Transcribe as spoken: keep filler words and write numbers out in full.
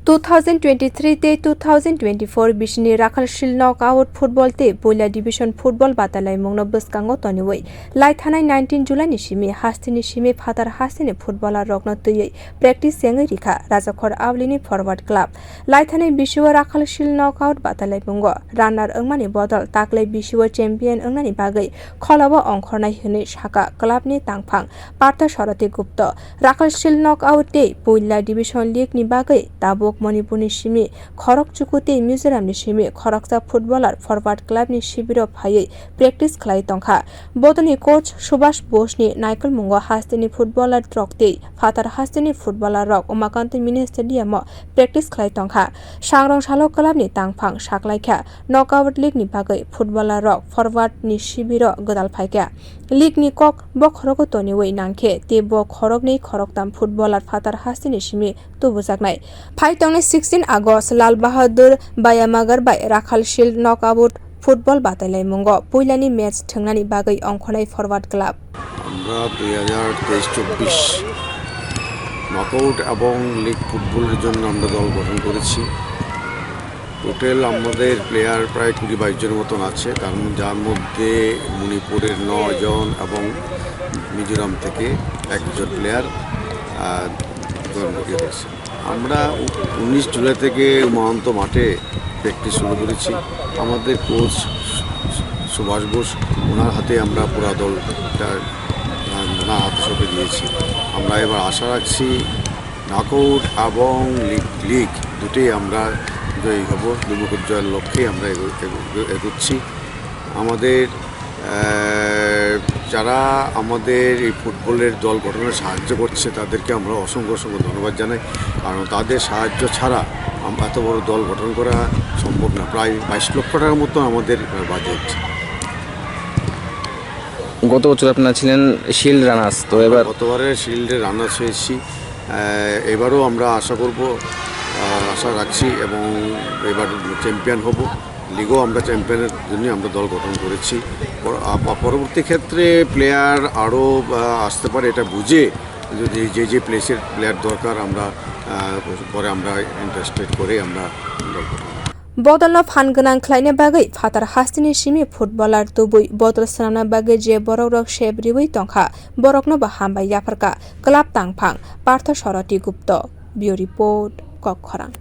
Two thousand twenty-three tei two thousand twenty-four bisini Rakhalshil Knockout Football tei Puila Division Football batalaimungno bwskango toniwi, laithanai nineteen July ni simi hasteni simi phatar hasteni footballer rokno twiwi practice chengwi rikha Rajakhor Aulini Forward Club. Laithanai bisio Rakhalshil Knockout batalaimungo runner wngmani bodol taklai bisio champion wngnani bagwi kholao ongkhornai hwnwi sakha clubni tangphang Partha Sarathi Gupta. Rakhalshil Knockout tei Puila Division League ni bagwi tabuk Manipurni simi khorokchuku tei Mizoramni simi khoroksa footballer Forward Clubni sibiro phaiwi practice khlai tongkha. Bodolni coach Subhash Bosni naikolmungo hasteni footballer rok tei phatar hasteni footballer rok Umakanta Mini Stadium o practice khlai tongkha. Sangrong salo clubni tangphang saklaikha Knockout League ni bagwi footballer rok Forward ni sibiro gwdal phaikha. League ni kok bokhorogo toniwi nangkhe tei bo khoroknwi khoroktam footballer phatar hasteni simi tubujaknai. Phai tongnai sixteen August Lal Bahadur Bayamagar bai Rakhalshil Knockout Football batailaimungo puilani match thwngnani bagwi ongkhornai Forward Club. আমরা দুই হাজার তেইশ চব্বিশ নকআউট এবং লিগ ফুটবলের জন্য আমরা দল গঠন করেছি। টোটাল আমাদের প্লেয়ার প্রায় কুড়ি বাইশ জনের মতন আছে, তার ম-, যার মধ্যে মণিপুরের নয় জন এবং মিজোরাম থেকে একজন প্লেয়ার, আহ, দল গঠিত হয়েছে। আমরা উ-, উনিশ জুলাই থেকে উমাকান্ত মাঠে প্র্যাকটিস শুরু করেছি। আমাদের কোচ সু-, সু-, সুভাষ বোস, ওনার হাতে আমরা পুরা দলটা, আহ, ওনার হাতে সঁপে দিয়েছি। আমরা এবার আশা রাখছি নকআউট এবং লিগ, লিগ দুটোই আমরা জয়ী হব। দ্বিমুকুট জয়ের লক্ষ্যেই আমরা এগো-, এগো-, এগোচ্ছি। আমাদের, আহ, যারা আমাদের এই ফুটবলের দল গঠনে সাহায্য করছে, তাদেরকে আমরা অসংখ্য, অসংখ্য ধন্যবাদ জানাই। কারণ তাদের সাহায্য ছাড়া আম-, এত বড় দল গঠন করা সম্ভব না। প্রায় বাইশ লক্ষ টাকার মতো আমাদের বাজেট। গত বছর আপনারা ছিলেন শিল্ড রানার্স, তো এবার গতবারে শিল্ডে রানার্স হয়েছি। আহ, এবারও আমরা আশা করব, আহ, আশা রাখছি এবং এবার চ্যাম্পিয়ন হব। লিগও আমরা চ্যাম্পিয়নের জন্য আমরা দল গঠন করেছি। পর-, আ, প-, পরবর্তী ক্ষেত্রে প্লেয়ার আরও, আহ, আসতে পারে, এটা বুঝে যদি যে যে প্লেসের প্লেয়ার দরকার আমরা, আহ, পরে আমরা ইন্টারেস্টেড করে আমরা দল গঠন করব। Bodolno phan gwnang khlaina bagwi phatar hasteni simi footballer tubui bodol swnamna bagwi je borokrok sep riwi tongkha, borokno bo hambai yapharkha club tangphang Partha Sarathi Gupta. Bureau Report, Kokkhorang.